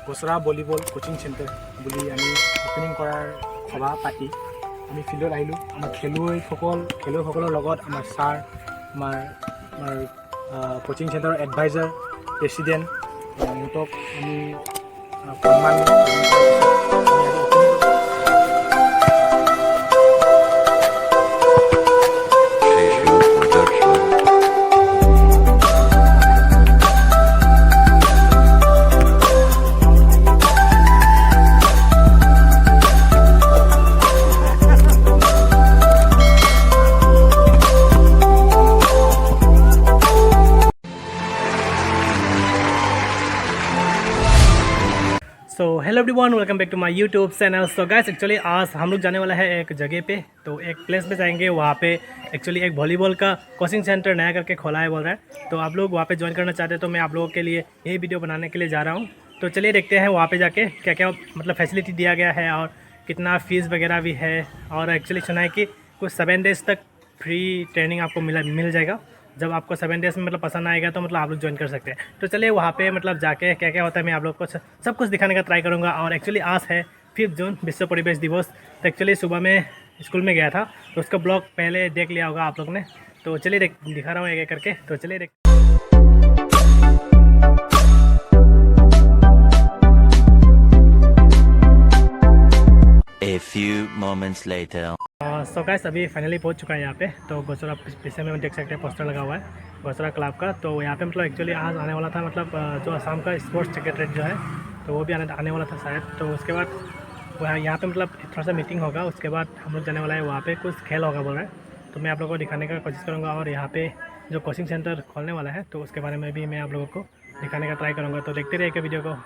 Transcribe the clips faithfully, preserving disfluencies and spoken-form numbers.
গছৰা volleyball coaching centre বুলি আমি opening কৰাৰ সভা পাতি আমি ফিল্ডত আহিলোঁ। আমাৰ খেলুৱৈসকল খেলুৱৈসকলৰ লগত আমাৰ ছাৰ, আমাৰ আমাৰ কোচিং চেণ্টাৰৰ এডভাইজাৰ, প্ৰেচিডেণ্ট, সিহঁতক আমি আহ, সন্মান So hello everyone, welcome back to my YouTube channel. So guys, actually आज हम लोग जाने वाला है एक जगह पे, तो एक प्लेस पे जाएंगे। वहाँ पे एक्चुअली एक वॉलीबॉल का कोचिंग सेंटर नया करके खोला है बोल रहा है, तो आप लोग वहाँ पे ज्वाइन करना चाहते हैं तो मैं आप लोगों के लिए यही वीडियो बनाने के लिए जा रहा हूँ। तो चलिए देखते हैं वहाँ पे जाके क्या क्या मतलब फैसिलिटी दिया गया है और कितना फीस वगैरह भी है। और एक्चुअली सुना है कि कुछ सेवन डेज तक फ्री ट्रेनिंग आपको मिला मिल जाएगा। जब आपको सेवन डेज में मतलब पसंद आएगा तो मतलब आप लोग ज्वाइन कर सकते हैं। तो चलिए वहाँ पे मतलब जाके क्या क्या होता है मैं आप लोग को स- सब कुछ दिखाने का ट्राई करूँगा। और एक्चुअली आज है फिफ्थ जून, विश्व परिवेश दिवस। तो एक्चुअली सुबह में स्कूल में गया था, तो उसका ब्लॉग पहले देख लिया होगा आप लोग ने। तो चलिए देख दिखा रहा हूँ एक एक करके। तो चलिए देख A few moments later. So guys, अभी फाइनली पहुंच चुका है यहाँ पे। तो गोचरा पीछे में देख सकते हैं, पोस्टर लगा हुआ है गोचरा क्लब का। तो यहाँ पे मतलब एक्चुअली आज आने वाला था, मतलब अ, जो आसाम का स्पोर्ट्स सेक्रेटरी जो है, तो वो भी आने आने वाला था शायद। तो उसके बाद वो यहाँ यहाँ पे मतलब थोड़ा सा मीटिंग होगा, उसके बाद हम लोग जाने वाला है वहाँ पे, कुछ खेल होगा बोल रहे हैं। तो मैं आप लोगों को दिखाने का कोशिश करूँगा और यहाँ पे जो कोचिंग सेंटर खोलने वाला है, तो उसके बारे में भी मैं आप लोगों को दिखाने का ट्राई करूँगा। तो देखते रहिए वीडियो को।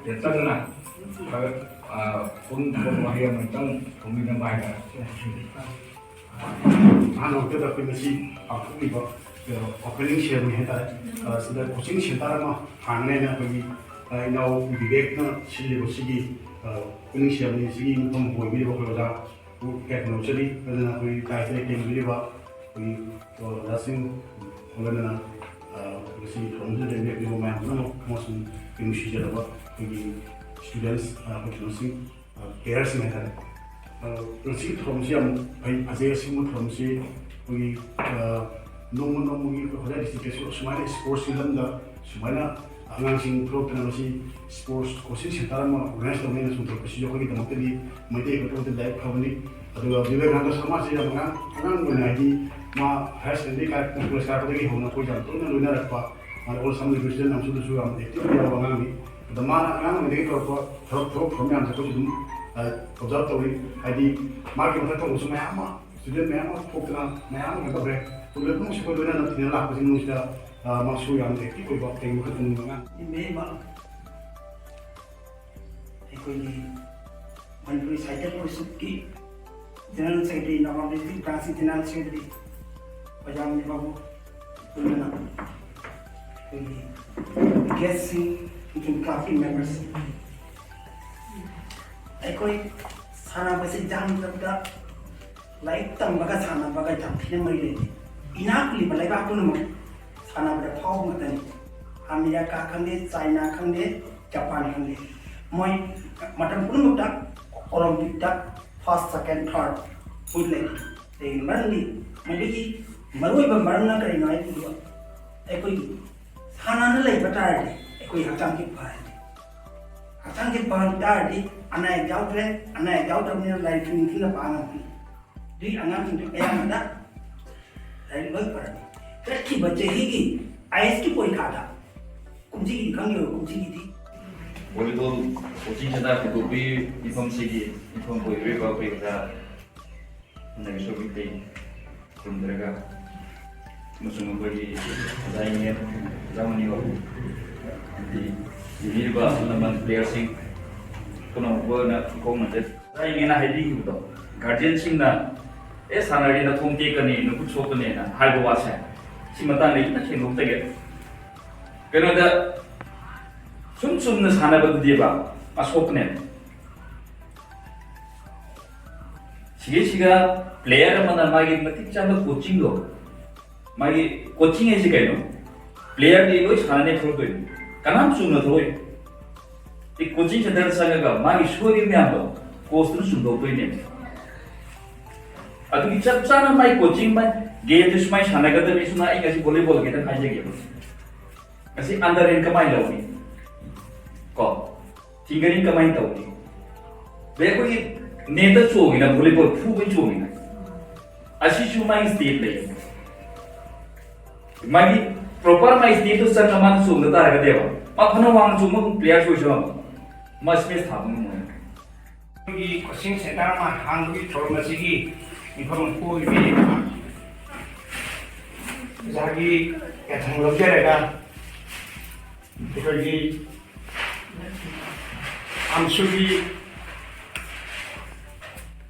ꯇꯦꯟꯇꯛꯅ ꯈꯔ, ꯑ, ꯄꯨꯡ ꯊꯕꯛ ꯋꯥꯍꯩ ꯑꯃꯇꯪ ꯐꯣꯡꯕꯤꯅꯕ ꯍꯥꯏꯇꯥꯔꯦ꯫ ꯑꯍꯥꯟꯕꯃꯛꯇꯗ ꯑꯩꯈꯣꯏ ꯉꯁꯤ ꯄꯥꯡꯊꯣꯛꯂꯤꯕ, ꯑ, opening ceremony ꯍꯥꯏꯇꯥꯔꯦ꯫ ꯑ, ꯁꯤꯗ coaching centre ꯑꯃ ꯍꯥꯡꯅꯦꯅ ꯑꯩꯈꯣꯏꯒꯤ, ꯑ, ꯏꯅꯥꯎ ꯕꯤꯕꯦꯛꯅ ꯁꯤꯜꯂꯤꯕ ꯁꯤꯒꯤ, ꯑ, opening ceremony ꯁꯤꯒꯤ ꯃꯐꯝ ꯑꯣꯏꯕꯤꯔꯤꯕ ꯑꯩꯈꯣꯏ ꯑꯣꯖꯥ ꯀꯌꯥ ꯂꯧꯖꯔꯤ꯫ ꯑꯗꯨꯅ ꯑꯩꯈꯣꯏꯒꯤ ꯂꯥꯏꯁꯤꯗ ꯌꯦꯡꯕꯤꯔꯤꯕ ꯑꯩꯈꯣꯏꯒꯤ ꯑꯣꯖꯥꯁꯤꯡ, ꯂꯣꯏꯅꯅ, ꯑ, ꯉꯁꯤ ꯊꯧꯔꯝꯁꯤꯗ ꯂꯦꯡꯕꯤꯔꯛꯂꯤꯕ ꯃꯌꯥꯝ ꯄꯨꯝꯅꯃꯛ ꯑꯃꯁꯨꯡ ꯑꯩꯈꯣꯏ ꯅꯨꯡꯁꯤꯖꯔꯕ ꯑꯩꯈꯣꯏꯒꯤ students, ꯑ, ꯑꯩꯈꯣꯏ ꯀꯩꯅꯣꯁꯤꯡ, ꯑ, parents ꯁꯤꯡ ꯍꯥꯏꯇꯥꯔꯦ꯫ ꯑ, ꯉꯁꯤꯒꯤ ꯊꯧꯔꯝꯁꯤ ꯌꯥꯝ ꯐꯩ, ꯐꯖꯩ꯫ ꯑꯁꯤꯒꯨꯝꯕ ꯊꯧꯔꯝꯁꯤ ꯑꯩꯈꯣꯏꯒꯤ, ꯑ, ꯅꯣꯡꯃ ꯅꯣꯡꯃꯒꯤ ꯑꯩꯈꯣꯏ ꯍꯣꯖꯥꯏ district ꯇꯁꯨ ꯑꯁꯨꯃꯥꯏꯅ sports ꯀꯤ ꯂꯝꯗ ꯁꯨꯃꯥꯏꯅ ꯑꯉꯥꯡꯁꯤꯡ ꯊꯣꯛꯂꯛꯇꯅ ꯉꯁꯤ sports coaching centre ꯑꯃ organize ꯇꯧꯅꯦꯅ ꯁꯨꯝ ꯇꯧꯔꯛꯄꯁꯤꯁꯨ ꯑꯩꯈꯣꯏꯒꯤꯗꯃꯛꯇꯗꯤ, ꯃꯩꯇꯩ ꯑꯩꯈꯣꯏꯒꯤꯗꯃꯛꯇꯗꯤ ꯂꯥꯏꯕꯛ ꯐꯕꯅꯤ꯫ ꯑꯗꯨꯒ ꯕꯤꯕꯦꯀꯥꯅꯟꯗ ꯁꯔꯃꯥꯁꯤ ꯌꯥꯝ ꯑꯉꯥꯡ, ꯑꯉꯥꯡ ꯑꯣꯏꯅ, ꯍꯥꯏꯗꯤ, ꯃꯥ higher secondary ꯀꯥꯔꯛꯄ, college ꯀꯥꯔꯛꯄꯗꯒꯤ ꯍꯧꯅ ꯑꯩꯈꯣꯏ ꯌꯥꯝ ꯇꯣꯏꯅ ꯂꯣꯏꯅꯔꯛꯄ, ꯃꯥ All Assam League President ꯑꯃꯁꯨꯗꯁꯨ ꯌꯥꯝ active ꯌꯥꯎꯕ ꯑꯉꯥꯡꯅꯤ꯫ ꯑꯗ ꯃꯥꯅ ꯑꯉꯥꯡ ꯑꯣꯏꯔꯤꯉꯩꯗꯒꯤ ꯇꯧꯔꯛꯄ ꯊꯕꯛ, ꯊꯕꯛ ꯊꯧꯔꯝ ꯃꯌꯥꯝꯁꯦ ꯑꯩꯈꯣꯏꯁꯨ ꯑꯗꯨꯝ, ꯑ, observe ꯇꯧꯔꯤ꯫ ꯍꯥꯏꯗꯤ, ꯃꯥꯒꯤ ꯃꯊꯛ ꯊꯣꯡꯕꯁꯨ ꯃꯌꯥꯝ ꯑꯃ, student ꯃꯌꯥꯝ ꯑꯃ ꯊꯣꯛꯇꯅ ꯃꯌꯥꯝ ꯑꯃ ꯀꯩꯅꯣ ꯇꯧꯈ꯭ꯔꯦ꯫ ꯇꯨꯡꯗ ꯄꯨꯝꯅꯃꯛꯁꯨ ꯑꯩꯈꯣꯏ ꯂꯣꯏꯅꯅ ꯊꯤꯅ ꯂꯥꯛꯄꯁꯤ ꯃꯅꯨꯡꯁꯤꯗ, ꯑ, ꯃꯥꯁꯨ ꯌꯥꯝꯅ active ꯑꯣꯏꯕ, ꯀꯩꯒꯨꯝꯕ ꯈꯔ ꯇꯧꯅꯤꯡꯕ ꯑꯉꯥꯡ꯫ ꯏꯃꯦ ꯏꯃꯥ, ꯑꯩꯈꯣꯏꯒꯤ ꯃꯅꯤꯄꯨꯔꯤ ꯁꯥꯍꯤꯇ꯭ꯌ ꯄꯔꯤꯁꯠꯀꯤ General Secretary, ꯅꯒꯥꯎꯟ district branch ꯀꯤ General Secretary ꯑꯣꯖꯥ ꯃꯅꯤꯕꯥꯕꯨ, ꯄꯨꯟꯗꯨꯅ ꯑꯩꯈꯣꯏꯒꯤ guest ꯁꯤꯡ ꯑꯃꯁꯨꯡ club ꯀꯤ members ꯁꯤꯡ, ꯑꯩꯈꯣꯏ ꯁꯥꯟꯅꯕꯁꯤ ꯖꯥꯠ ꯖꯥꯠꯇ, ꯂꯥꯏꯔꯤꯛ ꯇꯝꯕꯒ ꯁꯥꯟꯅꯕꯒ ꯌꯥꯝ ꯊꯤꯅ ꯃꯔꯤ ꯂꯩꯅꯩ꯫ ꯏꯅꯥꯛ ꯈꯨꯜꯂꯤꯕ ꯂꯩꯕꯥꯛ ꯄꯨꯝꯅꯃꯛ ꯁꯥꯟꯅꯕꯗ ꯐꯥꯎꯕ ꯉꯥꯛꯇꯅꯤ꯫ ꯑꯃꯦꯔꯤꯀꯥ ꯈꯪꯗꯦ, ꯆꯥꯏꯅꯥ ꯈꯪꯗꯦ, ꯖꯄꯥꯟ ꯈꯪꯗꯦ, ꯃꯣꯏ ꯃꯇꯝ ꯄꯨꯝꯅꯃꯛꯇ ꯑꯣꯂꯦꯝꯄꯤꯛꯇ first, second, third ꯍꯨꯏ ꯂꯩ꯫ ꯀꯩꯒꯤꯅꯣ? ꯃꯔꯝꯗꯤ ꯃꯗꯨꯒꯤ ꯃꯔꯨꯑꯣꯏꯕ ꯃꯔꯝꯅ ꯀꯔꯤꯅꯣ ꯍꯥꯏꯕꯗ, ꯑꯩꯈꯣꯏꯒꯤ ꯁꯥꯟꯅꯅ ꯂꯩꯕ ꯇꯥꯔꯗꯤ ꯑꯩꯈꯣꯏ ꯍꯛꯆꯥꯡꯁꯤ ꯐꯔꯅꯤ꯫ ꯍꯛꯆꯥꯡꯁꯤ ꯐꯍꯟ ꯇꯥꯔꯗꯤ ꯑꯅꯥ ꯑꯌꯦꯛ ꯌꯥꯎꯗ꯭ꯔꯦ, ꯑꯅꯥ ꯑꯌꯦꯛ ꯌꯥꯎꯗ꯭ꯔꯕꯅꯤꯅ ꯂꯥꯏꯔꯤꯛꯁꯨ ꯅꯤꯡꯊꯤꯅ ꯄꯥ ꯉꯝꯒꯅꯤ꯫ ꯑꯗꯨꯒꯤ ꯑꯉꯥꯡꯁꯤꯡꯗꯣ ꯑꯌꯥꯝꯕꯅ ꯂꯥꯏꯔꯤꯛ ꯂꯣꯏ ꯐꯔꯅꯤ꯫ ꯆꯠꯈꯤꯕ ꯆꯍꯤꯒꯤ ꯑꯥꯏ ꯑꯦꯁꯀꯤ ꯄꯔꯤꯈꯥꯗ, ꯀꯨꯝꯁꯤꯒꯤꯗꯤ ꯈꯪꯗꯦ, ꯀꯨꯝꯁꯤꯒꯤꯗꯤ꯫ Volleyball coaching centre ꯍꯧꯗꯣꯛꯄꯒꯤ ꯃꯤꯐꯝꯁꯤꯒꯤ ꯃꯤꯐꯝ ꯑꯣꯏꯕꯤꯔꯤꯕ ꯑꯩꯈꯣꯏ ꯑꯣꯖꯥ ꯅꯥꯒꯦꯁꯣꯔ ꯃꯤꯇꯩ ꯈꯨꯔꯨꯝꯖꯔꯒ, ꯑꯃꯁꯨꯡ ꯑꯩꯈꯣꯏꯒꯤ ꯑꯣꯖꯥ ꯏꯅꯦ, ꯑꯣꯖꯥ ꯃꯅꯤꯕꯥꯕꯨ, ꯍꯥꯏꯗꯤ ꯌꯦꯡꯕꯤꯔꯤꯕ ꯑꯍꯜ ꯂꯃꯟ, ꯄ꯭ꯂꯦꯌꯔꯁꯤꯡ ꯄꯨꯝꯅꯃꯛꯄꯨ ꯑꯩꯅ ꯏꯀꯣꯛ ꯃꯟꯖꯩ꯫ ꯉꯁꯥꯏ ꯑꯩꯅ ꯍꯥꯏꯕꯤꯈꯤꯕꯗꯣ, ꯒꯥꯔꯖꯤꯌꯟꯁꯤꯡꯅ "ꯑꯦ, ꯁꯥꯟꯅꯔꯗꯤ ꯅꯈꯣꯡ ꯇꯦꯛꯀꯅꯤ, ꯅꯈꯨꯠ ꯁꯣꯛꯀꯅꯤꯅ" ꯍꯥꯏꯕ ꯋꯥꯁꯦ, ꯁꯤ ꯃꯇꯥꯡꯗ ꯈꯤꯇꯪ ꯁꯦꯡꯗꯣꯛꯆꯒꯦ꯫ ꯀꯩꯅꯣꯗ, ꯁꯨꯝ ꯆꯨꯝꯅ ꯁꯥꯟꯅꯕꯗꯨꯗꯤꯕ ꯑꯁꯣꯛꯄꯅꯦꯕ꯫ ꯁꯤꯒꯩꯁꯤꯒ ꯄ꯭ꯂꯦꯌꯔ ꯑꯃꯅ ꯃꯥꯒꯤ ꯃꯇꯤꯛ ꯆꯥꯕ ꯀꯣꯆꯤꯡꯗꯣ, ꯃꯥꯒꯤ ꯀꯣꯆꯤꯡ ꯍꯥꯏꯁꯦ ꯀꯩꯅꯣ? ꯄ꯭ꯂꯦꯌꯔꯗꯤ ꯂꯣꯏ ꯁꯥꯟꯅꯅꯤ ꯊꯣꯛꯂꯛꯇꯣꯏꯅꯤ, ꯀꯅꯥꯝ ꯆꯨꯝꯅ ꯊꯣꯛꯂꯛꯑꯣꯏ꯫ ꯑꯩ ꯀꯣꯆꯤꯡ ꯁꯦꯟꯇꯔꯗ ꯆꯪꯉꯒ ꯃꯥꯒꯤ ꯁꯣꯏꯔꯤꯕ ꯃꯌꯥꯝꯗꯣ ꯀꯣꯆꯇꯨꯅ ꯆꯨꯝꯊꯣꯛꯇꯣꯏꯅꯦꯕ꯫ ꯑꯗꯨꯒꯤ ꯆꯞ ꯆꯥꯅ ꯃꯥꯏ ꯀꯣꯆꯤꯡ, ꯃꯥꯏ ꯒꯦꯝꯗꯨ ꯁꯨꯃꯥꯏꯅ ꯁꯥꯟꯅꯒꯗꯕꯅꯤ꯫ ꯁꯨꯃꯥꯏꯅ ꯑꯩ ꯉꯁꯤ ꯚꯣꯂꯤꯕꯣꯜ ꯈꯤꯇꯪ ꯍꯥꯏꯖꯒꯦꯕ꯫ ꯉꯁꯤ ꯑꯟꯗꯔ ꯍꯦꯟ ꯀꯃꯥꯏꯅ ꯂꯧꯅꯤ? ꯀꯣ, ꯐꯤꯡꯒꯔꯤꯡ ꯀꯃꯥꯏꯅ ꯇꯧꯅꯤ? ꯑꯗꯩ ꯑꯩꯈꯣꯏꯒꯤ ꯅꯦꯠꯇ ꯆꯣꯡꯉꯤꯅ, ꯚꯣꯂꯤꯕꯣꯜ ꯐꯨꯕꯩ ꯆꯣꯡꯉꯤꯅ, ꯑꯁꯤꯁꯨ ꯃꯥꯒꯤ ꯁ꯭ꯇꯦꯞ ꯂꯩꯌꯦ꯫ ꯃꯥꯒꯤ ꯄ꯭ꯔꯣꯄꯔ ꯃꯥꯒꯤ ꯁ꯭ꯇꯦꯞꯇꯣ ꯆꯪꯉ ꯃꯥꯅ ꯆꯣꯡꯗ ꯇꯥꯔꯒꯗꯤꯕ, ꯃꯥ ꯐꯅ ꯋꯥꯡꯅ ꯆꯣꯡꯕ ꯄ꯭ꯂꯦꯌꯔꯁꯨ ꯑꯣꯏꯁꯅꯨ, ꯃꯥ ꯁ꯭ꯃꯦꯁ ꯊꯥꯕ ꯉꯝꯃꯣꯏ꯫ ꯑꯩꯈꯣꯏꯒꯤ ꯀꯣꯆꯤꯡ ꯁꯦꯟꯇꯔ ꯑꯃ ꯍꯥꯡꯕꯒꯤ ꯊꯧꯔꯝ ꯑꯁꯤꯒꯤ ꯃꯤꯐꯝ ꯑꯣꯏꯕꯤꯔꯤꯕ ꯑꯣꯖꯥꯒꯤ ꯌꯥꯊꯪ ꯂꯧꯖꯔꯒ, ꯑꯩꯈꯣꯏꯒꯤ ꯑꯝꯁꯨꯒꯤ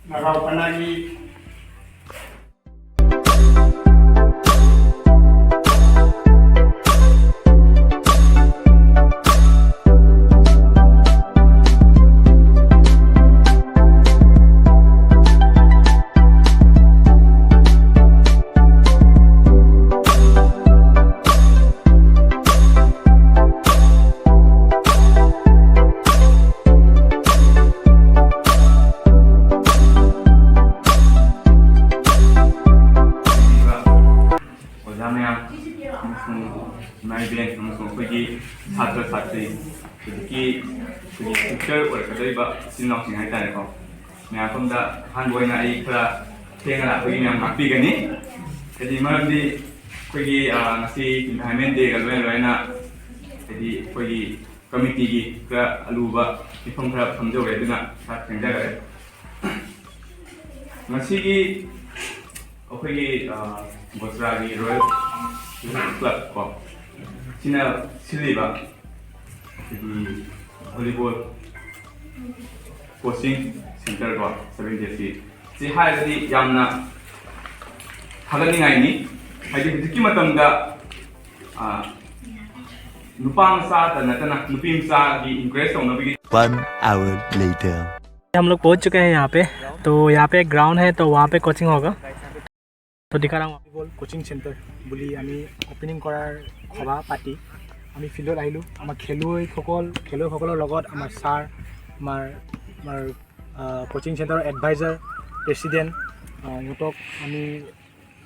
ꯅꯒꯥꯎ ꯄꯅꯥꯒꯤ ꯑꯣꯖꯥ ꯃꯌꯥꯝ ꯑꯃꯁꯨꯡ ꯏꯃꯥ ꯏꯕꯦꯟ ꯑꯃꯁꯨꯡ ꯑꯩꯈꯣꯏꯒꯤ ꯁꯥꯇ꯭ꯔ ꯁꯥꯇ꯭ꯔꯤ, ꯍꯧꯖꯤꯛꯀꯤ ꯑꯩꯈꯣꯏꯒꯤ ꯐ꯭ꯌꯨꯆꯔ ꯑꯣꯏꯔꯛꯀꯗꯧꯔꯤꯕ ꯏꯆꯤꯜ ꯏꯅꯥꯎꯁꯤꯡ ꯍꯥꯏꯇꯥꯔꯦꯀꯣ, ꯃꯌꯥꯝ ꯄꯨꯝꯅ ꯑꯍꯥꯟꯕ ꯑꯣꯏꯅ ꯑꯩ ꯈꯔ ꯊꯦꯡꯅ ꯂꯥꯛꯄꯒꯤ ꯃꯌꯥꯝ ꯉꯥꯛꯄꯤꯒꯅꯤ꯫ ꯍꯥꯏꯗꯤ ꯃꯔꯝꯗꯤ ꯑꯩꯈꯣꯏꯒꯤ, ꯑ, ꯉꯁꯤ ꯏꯟꯚꯥꯏꯔꯣꯟꯃꯦꯟ ꯗꯦꯒ ꯂꯣꯏꯅ ꯂꯣꯏꯅ ꯍꯥꯏꯗꯤ ꯑꯩꯈꯣꯏꯒꯤ ꯀꯃꯤꯇꯤꯒꯤ ꯈꯔ ꯑꯂꯨꯕ ꯃꯤꯐꯝ ꯈꯔ ꯐꯝꯖꯧꯔꯦ, ꯑꯗꯨꯅ ꯈꯔ ꯊꯦꯡꯖꯈ꯭ꯔꯦ꯫ ꯉꯁꯤꯒꯤ ꯑꯩꯈꯣꯏꯒꯤ, ꯑ, ꯒꯣꯇ꯭ꯔꯥꯒꯤ ꯔꯣꯌꯦꯜ ꯀ꯭ꯂꯕ ꯀꯣ, ꯁꯤꯅ ꯁꯤꯜꯂꯤꯕ ꯑꯩꯈꯣꯏꯒꯤ ꯚꯣꯂꯤꯕꯣꯜ ꯀꯣꯆꯤꯡ ꯁꯦꯟꯇꯔ ꯀꯣ, ꯁꯚꯦꯟ ꯗꯦꯁꯀꯤ, ꯁꯤ ꯍꯥꯏꯔꯒꯗꯤ ꯌꯥꯝꯅ ꯊꯥꯒꯠꯅꯤꯡꯉꯥꯏꯅꯤ꯫ ꯍꯥꯏꯗꯤ ꯍꯧꯖꯤꯛꯀꯤ ꯃꯇꯝꯗ, ꯑ, ꯅꯨꯄꯥ ꯃꯆꯥꯇ ꯅꯠꯇꯅ ꯅꯨꯄꯤ ꯃꯆꯥꯒꯤ encourage ꯇꯧꯅꯕꯒꯤ One hour later. हम लोग पहुंच चुके हैं यहाँ पे। तो यहाँ पे एक ग्राउंड है, तो वहाँ पे कोचिंग होगा। তো দিকাৰাং ভলীবল কোচিং চেণ্টাৰ বুলি আমি অপেনিং কৰাৰ সভা পাতি আমি ফিল্ডত আহিলোঁ। আমাৰ খেলুৱৈসকল, খেলুৱৈসকলৰ লগত আমাৰ ছাৰ, আমাৰ, আমাৰ, আহ, কোচিং চেণ্টাৰৰ এডভাইজাৰ, প্ৰেচিডেণ্ট, আহ, সিহঁতক আমি,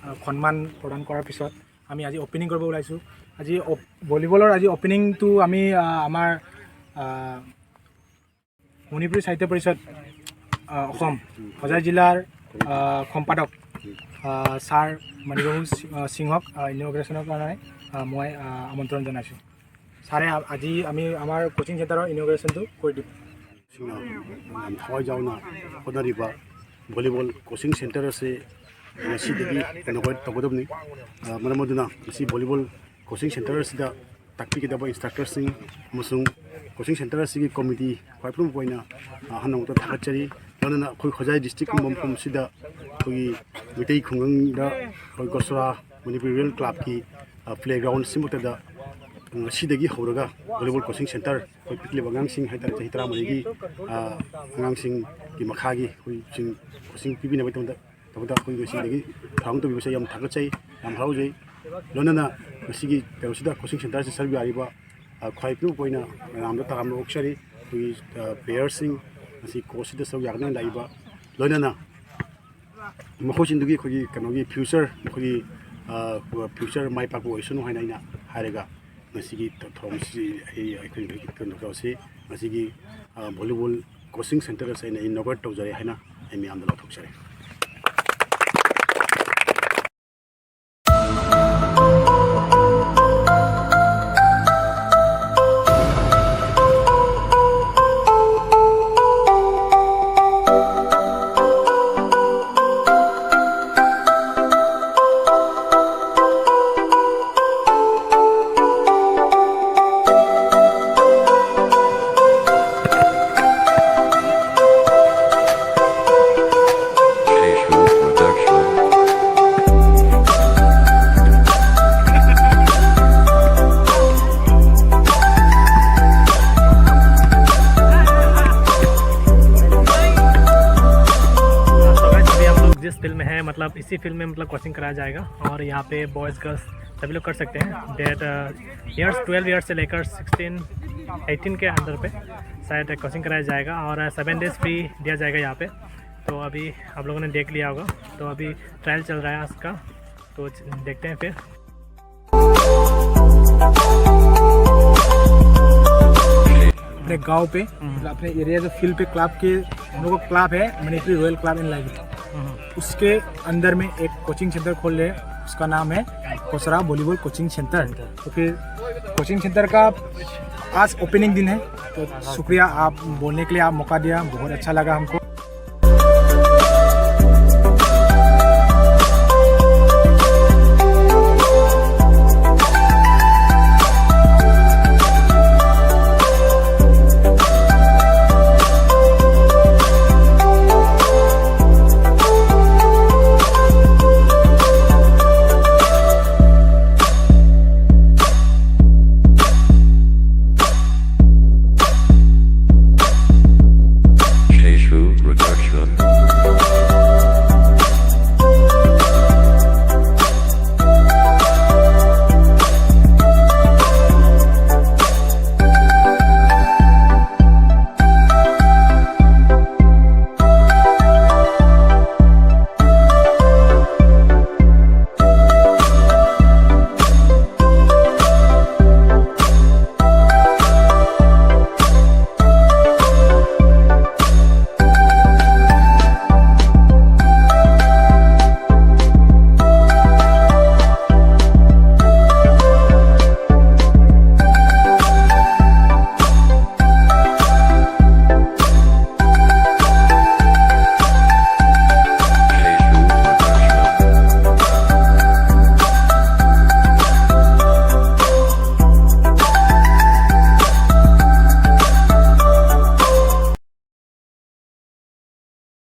আহ, সন্মান প্ৰদান কৰাৰ পিছত আমি আজি অপেনিং কৰিব ওলাইছোঁ। আজি অপ-, ভলীবলৰ আজি অপেনিংটো আমি, আহ, আমাৰ, আহ, মণিপুৰী সাহিত্য পৰিষদ, আহ, অসম, হোজাই জিলাৰ, আহ, সম্পাদক, আহ, ছাৰ মণিপ্ৰভু সি-, আহ, সিংহক, আহ, ইনঅগ্ৰেশ্যনৰ কাৰণে, আহ, মই, আহ, আমন্ত্ৰণ জনাইছোঁ। ছাৰে আ-, আজি আমি আমাৰ কোচিং চেণ্টাৰৰ ইনঅগ্ৰেশ্যনটো কৰি দিব। ꯁꯤꯡꯅ ꯌꯥꯝ ꯊꯋꯥꯏ ꯌꯥꯎꯅ ꯍꯣꯠꯅꯔꯤꯕ ꯚꯣꯂꯤꯕꯣꯜ ꯀꯣꯆꯤꯡ ꯁꯦꯟꯇꯔ ꯑꯁꯤ ꯉꯁꯤꯗꯒꯤ ꯏꯅꯣꯒ꯭ꯔꯦꯠ ꯇꯧꯒꯗꯕꯅꯤ꯫ ꯑ, ꯃꯔꯝ ꯑꯗꯨꯅ ꯉꯁꯤ ꯚꯣꯂꯤꯕꯣꯜ ꯀꯣꯆꯤꯡ ꯁꯦꯟꯇꯔ ꯑꯁꯤꯗ ꯇꯥꯛꯄꯤꯒꯗꯕ ꯏꯟꯁꯇ꯭ꯔꯛꯇꯔꯁꯤꯡ ꯑꯃꯁꯨꯡ ꯀꯣꯆꯤꯡ ꯁꯦꯟꯇꯔ ꯑꯁꯤꯒꯤ ꯀꯣꯃꯤꯇꯤ ꯈ꯭ꯋꯥꯏ ꯄꯨꯝꯅꯃꯛ ꯑꯣꯏꯅ, ꯑ, ꯑꯍꯥꯟꯕ ꯃꯛꯇꯗ ꯊꯥꯒꯠꯆꯔꯤ꯫ ꯂꯣꯏꯅꯅ ꯑꯩꯈꯣꯏ ꯍꯣꯖꯥꯏ ꯗꯤꯁꯇ꯭ꯔꯤꯛꯀꯨꯝꯕ ꯃꯐꯝꯁꯤꯗ ꯑꯩꯈꯣꯏꯒꯤ ꯃꯩꯇꯩ ꯈꯨꯡꯒꯪꯗ ꯑꯩꯈꯣꯏ ꯒꯣꯁꯣꯔꯥ ꯃꯅꯤꯄꯨꯔꯤ ꯔꯨꯔꯦꯜ ꯀ꯭ꯂꯕꯀꯤ, ꯑ, ꯄ꯭ꯂꯦꯒ꯭ꯔꯥꯎꯟ ꯁꯤꯃꯛꯇꯗ, ꯉꯁꯤꯗꯒꯤ ꯍꯧꯔꯒ ꯚꯣꯂꯤꯕꯣꯜ ꯀꯣꯆꯤꯡ ꯁꯦꯟꯇꯔ ꯑꯩꯈꯣꯏ ꯄꯤꯛꯂꯤꯕ ꯑꯉꯥꯡꯁꯤꯡ ꯍꯥꯏꯇꯥꯔꯦ, ꯆꯍꯤ ꯇꯔꯥꯃꯔꯤꯒꯤ, ꯑ, ꯑꯉꯥꯡꯁꯤꯡꯒꯤ ꯃꯈꯥꯒꯤ ꯑꯩꯈꯣꯏ ꯆꯤꯡ ꯀꯣꯆꯤꯡ ꯄꯤꯕꯤꯅꯕꯒꯤꯗꯃꯛꯇ, ꯇꯧꯕꯗ ꯑꯩꯈꯣꯏ ꯉꯁꯤꯗꯒꯤ ꯊꯧꯔꯥꯡ ꯇꯧꯕꯤꯕꯁꯦ ꯌꯥꯝ ꯊꯥꯒꯠꯆꯩ, ꯌꯥꯝ ꯍꯔꯥꯎꯖꯩ꯫ ꯂꯣꯏꯅꯅ ꯉꯁꯤꯒꯤ ꯀꯩꯅꯣꯁꯤꯗ ꯀꯣꯆꯤꯡ ꯁꯦꯟꯇꯔꯁꯤ ꯁꯔꯨꯛ ꯌꯥꯔꯤꯕ, ꯑ, ꯈ꯭ꯋꯥꯏ ꯄꯨꯝꯅꯃꯛ ꯑꯣꯏꯅ ꯃꯌꯥꯝꯗ ꯇꯔꯥꯝꯅ ꯑꯣꯛꯆꯔꯤ꯫ ꯑꯩꯈꯣꯏꯒꯤ, ꯑ, ꯄ꯭ꯂꯦꯌꯔꯁꯤꯡ ꯉꯁꯤ ꯀꯣꯆꯁꯤꯗ ꯁꯔꯨꯛ ꯌꯥꯒꯗꯕ ꯂꯥꯛꯏꯕ, ꯂꯣꯏꯅꯅ ꯃꯈꯣꯏꯁꯤꯡꯗꯨꯒꯤ ꯑꯩꯈꯣꯏꯒꯤ ꯀꯩꯅꯣꯒꯤ ꯐ꯭ꯌꯨꯆꯔ, ꯃꯈꯣꯏꯒꯤ, ꯑ, ꯐ꯭ꯌꯨꯆꯔ ꯃꯥꯏ ꯄꯥꯛꯄ ꯑꯣꯏꯁꯅꯨ ꯍꯥꯏꯅ ꯑꯩꯅ ꯍꯥꯏꯔꯒ ꯉꯁꯤꯒꯤ ꯊꯧꯔꯝꯁꯤ ꯑꯩ, ꯑꯩꯈꯣꯏ ꯀꯩꯅꯣ ꯇꯧꯁꯤ꯫ ꯉꯁꯤꯒꯤ, ꯑ, ꯚꯣꯂꯤꯕꯣꯜ ꯀꯣꯆꯤꯡ ꯁꯦꯟꯇꯔ ꯑꯁꯤ ꯑꯩꯅ ꯏꯅꯣꯒ꯭ꯔꯦꯠ ꯇꯧꯖꯔꯦ ꯍꯥꯏꯅ ꯑꯩ ꯃꯌꯥꯝꯗ ꯂꯥꯎꯊꯣꯛꯆꯔꯤ꯫ मतलब इसी फील्ड में मतलब कोचिंग कराया जाएगा। और यहाँ पे बॉयज़ गर्ल्स सभी लोग कर सकते हैं। डेट ईयर्स ट्वेल्व ईयर्स से लेकर सिक्सटीन एटीन के अंदर पे शायद कोचिंग कराया जाएगा और सेवन डेज फ्री दिया जाएगा यहाँ पे। तो अभी आप लोगों ने देख लिया होगा, तो अभी ट्रायल चल रहा है इसका, तो देखते हैं फिर। अपने गांव पे, मतलब अपने एरिया जो फील्ड पे क्लब के, हम लोग का क्लब है Manipuri royal club in library. उसके अंदर में एक कोचिंग सेंटर खोल रहे हैं, उसका नाम है कोसरा वॉलीबॉल कोचिंग सेंटर। तो फिर कोचिंग सेंटर का आज ओपनिंग दिन है, तो शुक्रिया आप बोलने के लिए, आप मौका दिया, बहुत अच्छा लगा हमको।